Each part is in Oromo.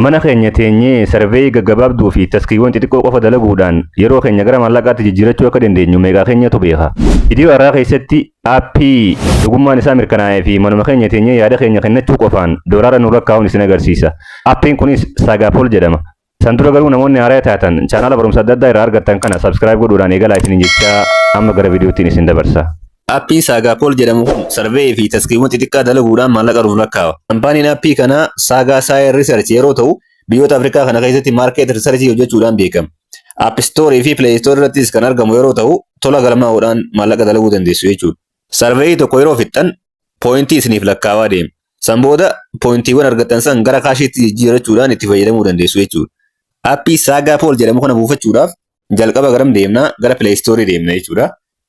Mana keenya teenyee survey gaggabaabduu fi taskiiwwan xixiqqoo qofa dalaguudhaan yeroo keenya gara maallaqaatti jijjiirachuu akka dandeenyu meeqaa keenyatu beeka. Viidiyoo har'aa keessatti aappii dhugummaan isaa mirkanaa'ee fi manuma keenya teenyee yaada keenya kennachuu qofaan doolaara nu lakkaa'uun isin agarsiisa. Aappiin kunis Saagapool jedhama. San dura garuu namoonni haaraa taatan chaanaala barumsa adda addaa irraa argattan kana subscribe godhuudhaan eegalaa isiniin jechaa amma gara viidiyoottiin isin dabarsa. Aappiin Saagaapool jedhamu kun survey fi taskiiwwan xixiqqaa dalaguudhaan maallaqa nuuf lakkaa'a. Kaampaaniin aappii kanaa Saagaa Saayir Research yeroo ta'u, biyyoota Afrikaa kana keessatti market research hojjechuudhaan beekama. App Store fi Play Store irrattis kan argamu yeroo ta'u, tola galmaa'uudhaan maallaqa dalaguu dandeessu jechuudha. Survey tokko yeroo fixxan poointii isiniif lakkaawaa deema. San booda poointiiwwan argattan san gara kaashiitti jijjiirrachuudhaan itti fayyadamuu dandeessu jechuudha. Aappii Saagaapool jedhamu kana buufachuudhaaf jalqaba garam deemnaa? Gara Play Store deemna jechuudha.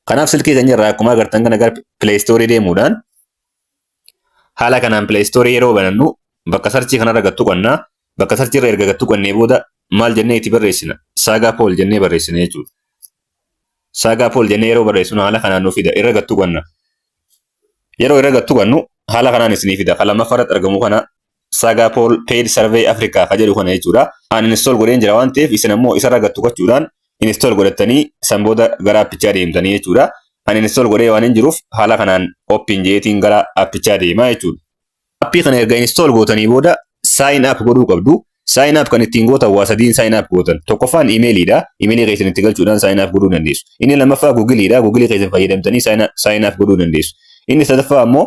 Kanaaf silkii keenya irraa akkuma agartan kana gara Play Store deemuudhaan haala kanaan Play Store yeroo banannu bakka search kanarra gattu qonnaa. Bakka search irra erga gattu qonnee booda maal jennee itti barreessina? Saagaa Pool jennee barreessina jechuudha. Saagaa Pool jennee yeroo barreessinu haala kanaan nu fida, irra gattu qonna. Yeroo irra gattu qonnu haala kanaan isinii fida. Kan lammaffaa irratti argamu kana, Saagaa Pool Paid Survey Africa ka jedhu kana jechuudha. Ani install godheen jira waan ta'eef isin ammoo isarra gattu gochuudhaan install godhattanii san booda gara appichaa deemtanii jechuudha. Ani install godhee waan hin jiruuf haala kanaan open jeetiin gara appichaa deemaa jechuudha. Appii kana erga install gootanii booda sign up godhuu qabdu. Sign up kan ittiin gootan waa sadiin sign up gootan. Tokkoffaan imeeliidha. Imeelii keessan itti galchuudhaan sign up godhuu dandeessu. Inni lammaffaa Googleiidha. Googleii keessan fayyadamtanii sign up godhuu dandeessu. Inni sadaffaa ammoo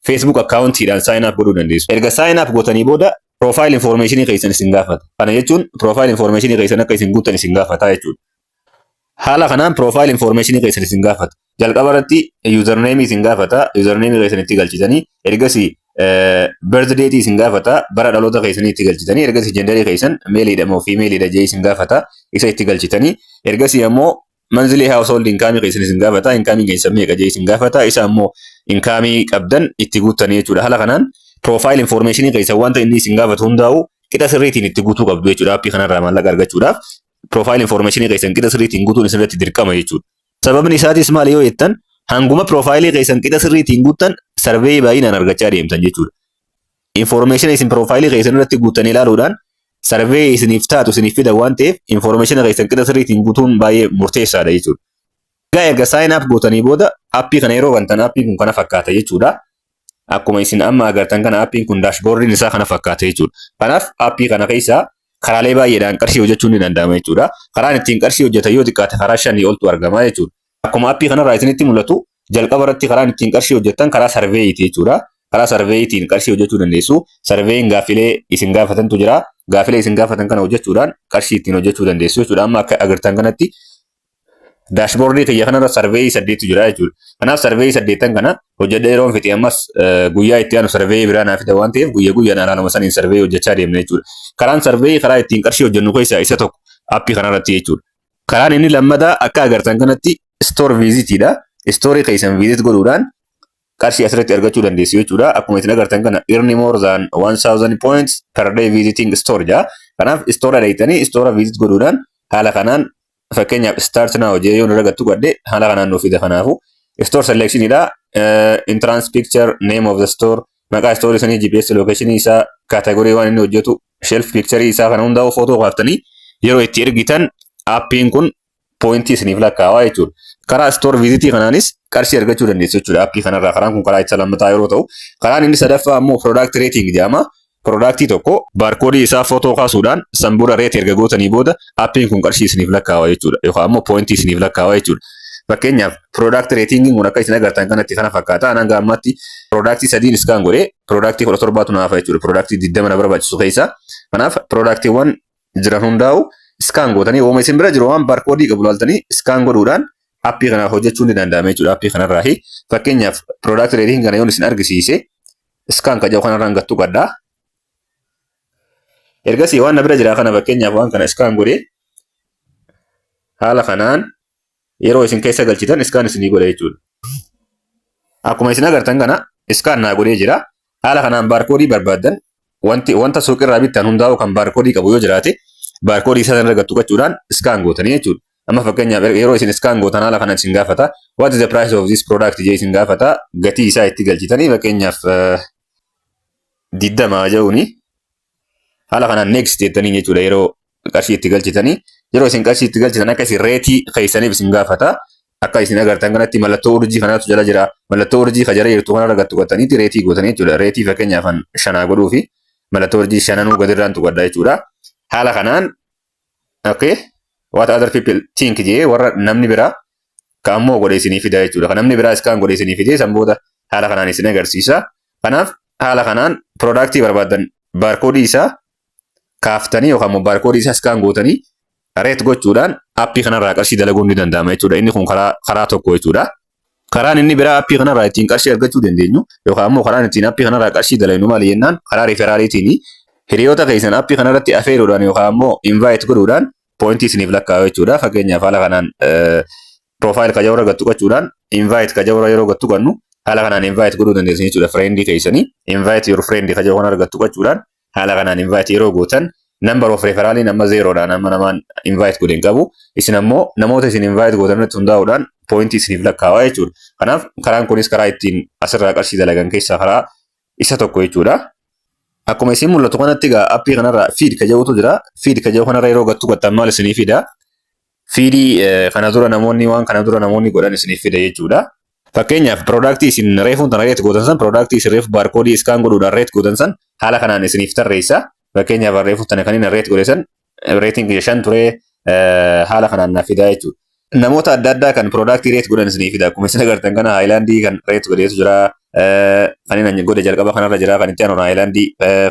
Facebook accountiidhaan sign up godhuu dandeessu. Erga sign up gootanii booda profile information keessan isin gaafata. Kana jechuun profile information keessan akka isin guuttan isin gaafata jechuudha. Haala kanaan profile information keessan isin gaafata. Jalqaba irratti username isin gaafata. Username keessan itti galchitanii, ergasii birth date isin gaafata. Bara dhaloota keessanii itti galchitanii, ergasii genderii keessan maleiidha moo femaleiidha jee isin gaafata. Isa itti galchitanii, ergasii ammoo monthly household income keessan isin gaafata. Income keessan meeqa jee isin gaafata. Isa ammoo income qabdan itti guuttanii jechuudha. Haala kanaan profile information keessan wanta inni isin gaafatu hundaa'u qixa sirriitiin itti guutuu qabdu jechuudha. Aappii kanarraa maallaqa argachuudhaaf profile information keessan qixa sirriitiin guutuun isinirratti dirqama jechuudha. Sababni isaatis maali yoo jettan, hanguma profileii keessan qixa sirriitiin guuttan survey baay'inaan argachaa deemtan jechuudha. Information isin profileii keessan irratti guuttan ilaaluudhaan survey isiniif taatu isiniif fidan waan ta'eef information keessan qixa sirriitiin guutuun baay'ee murteessaadha jechuudha. Egaa erga sign up gootanii booda aappii kana yeroo bantan aappiin kun kana fakkaata jechuudha. Akkuma isin amma agartan kana aappiin kun dashboardiin isaa kana fakkaata jechuudha. Kanaaf aappii kana keessaa karaalee baay'eedhaan qarshii hojjechuun ni danda'ama jechuudha. Karaan ittiin qarshii hojjetan yoo xiqqaate karaa shanii oltu argama jechuudha. Akkuma aappii kanarraa isinitti mul'atu, jalqaba irratti karaan ittiin qarshii hojjetan karaa surveyiiti jechuudha. Karaa surveyiitiin qarshii hojjechuu dandeessu. Surveyiin gaaffilee isin gaafatantu jira. Gaaffilee isin gaafatan kana hojjechuudhaan qarshii ittiin hojjechuu dandeessu jechuudha. Amma akka agartan kanatti dashboardii kiyya kanarra surveyii saddeetu jira jechuudha. Kanaaf surveyii saddeettan kana hojjedhee yeroon fixe ammas guyyaa itti aanu surveyii biraa naa fida waan ta'eef guyyaa guyyaan haaluma saniin surveyii hojjechaa deemna jechuudha. Karaan surveyii karaa ittiin qarshii hojjennu keessaa isa tokko aappii kanarratti jechuudha. Karaan inni lammataa akka agartan kanatti store visitiidha. Storeii keessan visit godhuudhaan qarshii asirratti argachuu dandeessu jechuudha. Akkuma isin agartan kana "earn more than 1000 points per day visiting store" jedha. Kanaaf store dhaqxanii store visit godhuudhaan haala kanaan fakkeenyaaf "start now" jee yoo irra gattu godhe haala kanaan nuuf fida. Kanaafu store selectionidha. Entrance picture, name of the store, maqaa store sanii, GPS location isaa, category waan inni hojjetu, shelf picture isaa kana hundaa'u footoo kaaftanii yeroo itti ergitan aappiin kun poointii isiniif lakkaawaa jechuudha. Karaa store visitii kanaanis qarshii argachuu dandeessu jechuudha. Aappii kanarraa karaan kun karaa isa lammataa yeroo ta'u, karaan inni sadaffaa ammoo product rating jedhama. Productii tokko barcodeii isaa footoo kaasuudhaan san booda rate erga gootanii booda aappiin kun qarshii isiniif lakkaawa jechuudha. Yookaan ammoo poointii isiniif lakkaawa jechuudha. Fakkeenyaaf product ratingiin kun akka isin agartan kanatti kana fakkaata. Ani hanga ammaatti productii sadiin scan godhee productii 17tu naafa jechuudha. Productii 20 na barbaachisu keessa. Kanaaf productiiwwan jiran hundaa'u scan gootanii, uuma isin bira jiru waan barcodeii qabu laaltanii scan godhuudhaan aappii kanaaf hojjechuun ni danda'ama jechuudha. Aappii kanarraahi. Fakkeenyaaf product rating kana yoon isin argisiise, scan ka jedhu kanarraan gattuu qaddaa. Ergasii waan na bira jira kana, fakkeenyaaf waan kana scan godhee haala kanaan yeroo isin keessa galchitan scan isinii godha jechuudha. Akkuma isin agartan kana scan naa godhee jira. Haala kanaan barcodeii barbaaddan, wanti wanta suuqirraa bittan hundaa'u kan barcodeii qabu yoo jiraate, barcodeii isaa irra gattu qachuudhaan scan gootanii jechuudha. Amma fakkeenyaaf yeroo isin scan gootan haala kanaan isin gaafata. "What is the price of this product?" jee isin gaafata. Gatii isaa itti galchitanii, fakkeenyaaf 20 jedhuuni. Haala kanaan next jettanii jechuudha yeroo qarshii itti galchitanii. Yeroo isin qarshii itti galchitan akka isin rate keessaniif isin gaafata. Akka isin agartan kanatti mallattoo urjii kanaatu jala jira. Mallattoo urjii ka jala jirtu kanarra gad tuqattaniiti rate gootanii jechuudha. Rate fakkeenyaaf shanaa godhuu fi mallattoo urjii shananuu gadirraan tuqadha jechuudha. Haala kanaan, okay, what other people think jee warra namni biraa ka ammoo godhe isinii fida jechuudha. Kan namni biraa iskaan godhe isinii fidee san booda haala kanaan isin agarsiisa. Kanaaf haala kanaan product barbaadan barcode isaa kaaftanii yookaan immoo barcode isaa scan gootanii rate gochuudhaan aappii kanarraa qarshii dalaguun ni danda'ama jechuudha. Inni kun karaa tokko jechuudha. Karaan inni biraa aappii kanarraa ittiin qarshii argachuu dandeenyu yookaan immoo karaan ittiin aappii kanarraa qarshii dalagnu maali jennaan, karaa referraliitiin hiriyoota keessan aappii kanarratti afeeruudhaan yookaan immoo invite godhuudhaan point isiniif lakkaa'u jechuudha. Fakkeenyaaf, haala kanaan profile kajawra gad tuqachuudhaan invite kajawra yeroo gad tuqannu haala kanaan invite godhuu dandeessan jechuudha. Friend keessanii invite your friend kajawra kanarra gad tuqachuudhaan haala kanaan invite yeroo gootan, number of referraliin amma zerodhaan, amma namaan invite godhe hin qabu. Isin ammoo namoota isin invite gootan irratti hundaa'uudhaan point isiniif lakkaa'aa jechuudha. Kanaaf karaan kunis karaa ittiin asirraa qarshii dalagan keessaa karaa isa tokko jechuudha. Akkuma isin mul'atu kanatti egaa aappii kanarra feed ka jedhutu jira. Feed ka jedhu kanarra yeroo gad tuqattan maal isinii fida? Feed kana dura namoonni waan kana dura namoonni godhan isiniif fida jechuudha. Fakkeenyaaf, product isin reefuun tana rate gootan san, product isin reefu barcode scan godhuudhaan rate gootan san haala kanaan isiniif tarreessa. Fakkeenyaaf, reefu tana kan inni rate godhe san rating 5 ture, haala kanaan naaf fidaa jechuudha. Namoota adda addaa kan product rate godhan isinii fida. Akkuma isin agartan kana Highland kan rate godheetu jira. Kan inni godhe jalqaba kanarra jira. Kan itti aanu Highland,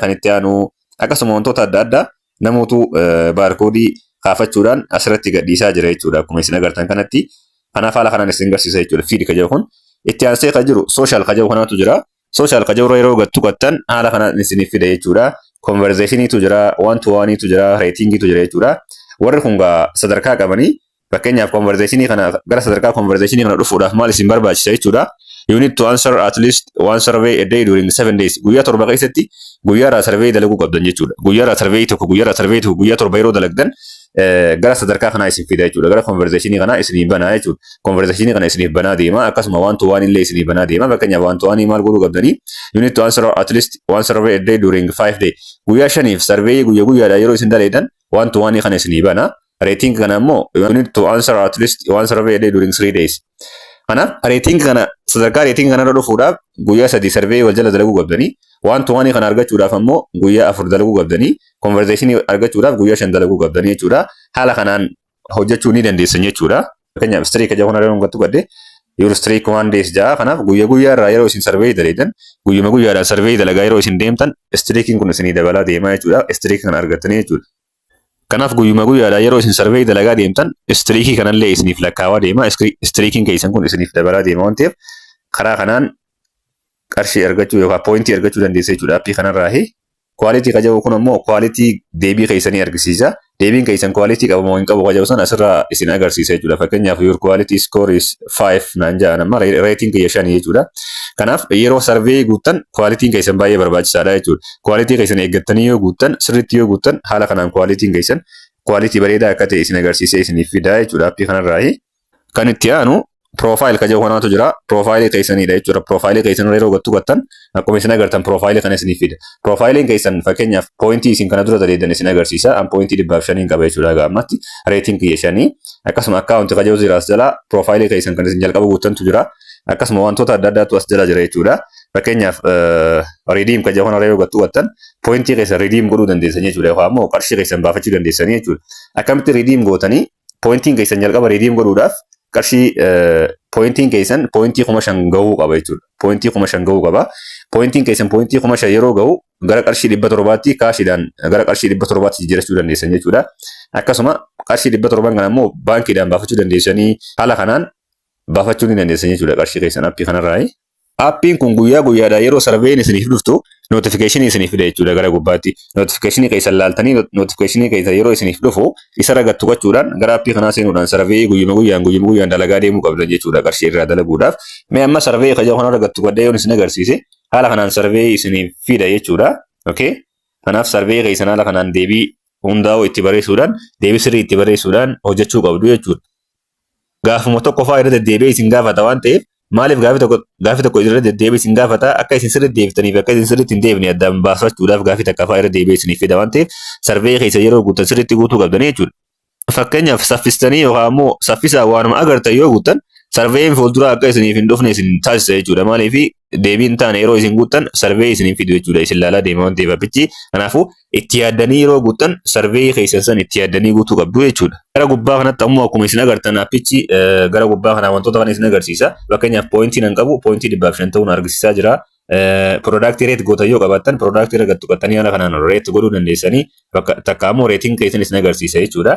kan itti aanu akkasuma wantoota adda addaa namootu barcode kaafachuudhaan asirratti gadhiisaa jira jechuudha. Akkuma isin agartan kanatti. Kanaaf haala kanaan isin agarsiisa jechuudha. Feed ka jedhu kun. Itti aansee kan jiru social ka jedhu kanaatu jira. Social ka jedhu yeroo gad tuqattan haala kanaan isiniif fida jechuudha. Conversationiitu jira, one to oneiitu jira, ratingiitu jira jechuudha. Warri kun gaa sadarkaa qabanii, fakkeenyaaf, conversation kana gara sadarkaa conversation kana dhufuudhaaf maal isin barbaachisa jechuudha. You need to answer at least one survey a day during 7 days. Guyyaa 7 keessatti guyyaarraa survey dalaguu qabdan jechuudha. Guyyaarraa survey tokko, guyyaarraa survey tokko, guyyaa 7 yeroo dalagdan gara sadarkaa kanaa isin fida jechuudha. Gara conversation kanaa isiniif banaa jechuudha. Conversation kana isiniif banaa deema. Akkasuma one to one illee isiniif banaa deema. Fakkeenyaaf, one to one maal godhuu qabdanii? You need to answer at least one survey a day during 5 day. Guyyaa 5f survey guyyaa guyyaadhaa yeroo isin dalagan one to one kana isinii bana. Rating kana immoo you need to answer at least one survey a day during 3 days. Kanaaf rating kana, sadarkaa rating kanarra dhufuudhaaf guyyaa 3 survey wal jala dalaguu qabdanii, one to one kana argachuudhaaf ammoo guyyaa 4 dalaguu qabdanii, conversation argachuudhaaf guyyaa 5 dalaguu qabdanii jechuudha. Haala kanaan hojjechuu ni dandeessan jechuudha. Fakkeenyaaf, streak jedhu kana yeroo gattu gadde your streak one days ja'a. Kanaaf guyyaa guyyaa irraa yeroo isin survey dalagan, guyyuma guyyaadhaan survey dalagaa yeroo isin deemtan streakiin kun isinii dabalaa deemaa jechuudha. Streak kana argattanii jechuudha. Kanaaf guyyuma guyyaadhaan yeroo isin survey dalagaa deemtan streak kanallee isiniif lakkaawaa deema. Streakiin keessan kun isiniif dabalaa deema waan ta'eef karaa kanaan qarshii argachuu yookaan point argachuu dandeessa jechuudha aappii kanarraahi. Quality ka jedhu kun ammoo quality deebii keessanii argisiisa. Deebiin keessan quality qaba moo hin qabu ka jedhu sana asirraa isin agarsiisa jechuudha. Fakkeenyaaf, your quality score is 5 naan jedhan, amma rating kiyya 5 jechuudha. Kanaaf yeroo survey guuttan qualityn keessan baay'ee barbaachisaadha jechuudha. Quality keessan eeggattanii yoo guuttan, sirriitti yoo guuttan, haala kanaan qualityn keessan quality bareedaa akka ta'e isin agarsiisee isiniif fidaa jechuudha aappii kanarraahi. Kan itti aanu profile ka jedhu kanaatu jira. Profile keessanidha jechuudha. Profile keessan yeroo gattu gattan akkuma isin agartan profile kana isiniif fida. Profileiin keessan fakkeenyaaf point isin kana dura daleedan isin agarsiisa. An point 105n qaba jechuudha haga ammatti. Rating kiyya 5. Akkasuma account ka jedhu jira as jala. Profile keessan kan isin jalqaba guuttantu jira. Akkasuma wantoota adda addaatu as jala jira jechuudha. Fakkeenyaaf, redeem ka jedhu kana yeroo gattu gattan point keessan redeem godhuu dandeessan jechuudha. Yookaan immoo qarshii keessan baafachuu dandeessanii jechuudha. Akkamitti redeem gootanii? Pointiin keessan jalqaba redeem godhuudhaaf qarshii pointiin keessan point 5,000 gahuu qaba jechuudha. Point 5,000 gahuu qaba. Pointiin keessan point 5,000 yeroo gahu gara qarshii 700tti cashiidhaan gara qarshii 700tti jijjiirachuu dandeessan jechuudha. Akkasuma qarshii 700n kana immoo baankiidhaan baafachuu dandeessanii, haala kanaan baafachuu ni dandeessan jechuudha qarshii keessan aappii kanarraa. Aappiin kun guyyaa guyyaadhaan yeroo surveyn isiniif dhuftu notification isiniif fida jechuudha gara gubbaatti. Notification keessan laaltanii notification keessan yeroo isiniif dhufu isa gad tuqachuudhaan gara aappii kanaa seenuudhaan survey guyyuma guyyaan guyyuma guyyaan dalagaa deemuu qabdan jechuudha qarshii irraa dalaguudhaaf. Mee amma survey kaja kanarra gad tuqadhee yoon isin agarsiise haala kanaan survey isiniif fida jechuudha. Okay. Kanaaf survey keessan haala kanaan deebii hundaa'u itti barreessuudhaan, deebii sirrii itti barreessuudhaan hojjechuu qabdu jechuudha. Gaafuma tokko fa'aa irra deddeebi'ee isin gaafata waan ta'eef Maaliif gaafii tokko irra deddeebi'ee isin gaafata? Akka isin sirriitti deebitaniif akka isin sirriitti hin deebine addaan baafachuudhaaf gaafii takka fa'aa irra deebi'ee isiniif fida waan ta'eef, survey keessa yeroo guuttan sirriitti guutuu qabdanii jechuudha. Fakkeenyaaf, saffistanii yookaan immoo saffisaan waanuma agartan yoo guuttan, surveyn fuulduraa akka isiniif hin dhufne isin taasisa jechuudha. Maaliif? Deebii hin taane yeroo isin guuttan survey isiniif fidu jechuudha. Isin laalaa deema waan ta'eef appichi. Kanaafuu itti yaaddanii yeroo guuttan survey keessan san itti yaaddanii guutuu qabdu jechuudha. Gara gubbaa kanatti ammoo akkuma isin agartan appichi gara gubbaa kanaa wantoota kana isin agarsiisa. Fakkeenyaaf, pointii nan qabu pointii 150 ta'uun argisiisaa jira. Productii rate gootan yoo qabaattan, productii irra tuqattanii haala kanaan rate godhuu dandeessanii, bakka takka ammoo rating keessan isin agarsiisa jechuudha.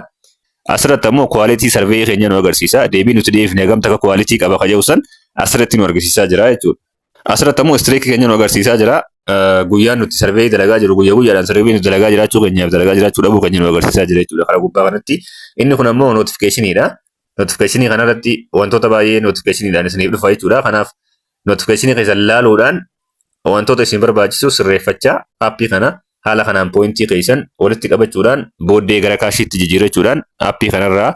Asirratti ammoo quality survey keenya nu agarsiisa. Deebii nuti dhiyeeffne hagam takka quality qaba ka jedhu san asirratti nu argisiisaa jira jechuudha. Asirratti ammoo streakii keenya nu agarsiisaa jira. Guyyaan nuti survey dalagaa jiru, guyyaa guyyaadhaan survey nuti dalagaa jiraachuu keenyaaf dalagaa jiraachuu dhabuu keenya nu agarsiisaa jira jechuudha karaa gubbaa kanatti. Inni kun ammoo notificationiidha. Notificationii kanarratti wantoota baay'ee notificationiidhaan isiniif dhufa jechuudha. Kanaaf notificationii keessan laaluudhaan wantoota isin barbaachisu sirreeffachaa, appii kana haala kanaan pointii keessan walitti qabachuudhaan, booddee gara cashiitti jijjiirrachuudhaan appii kanarraa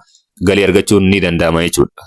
galii argachuun ni danda'ama jechuudha.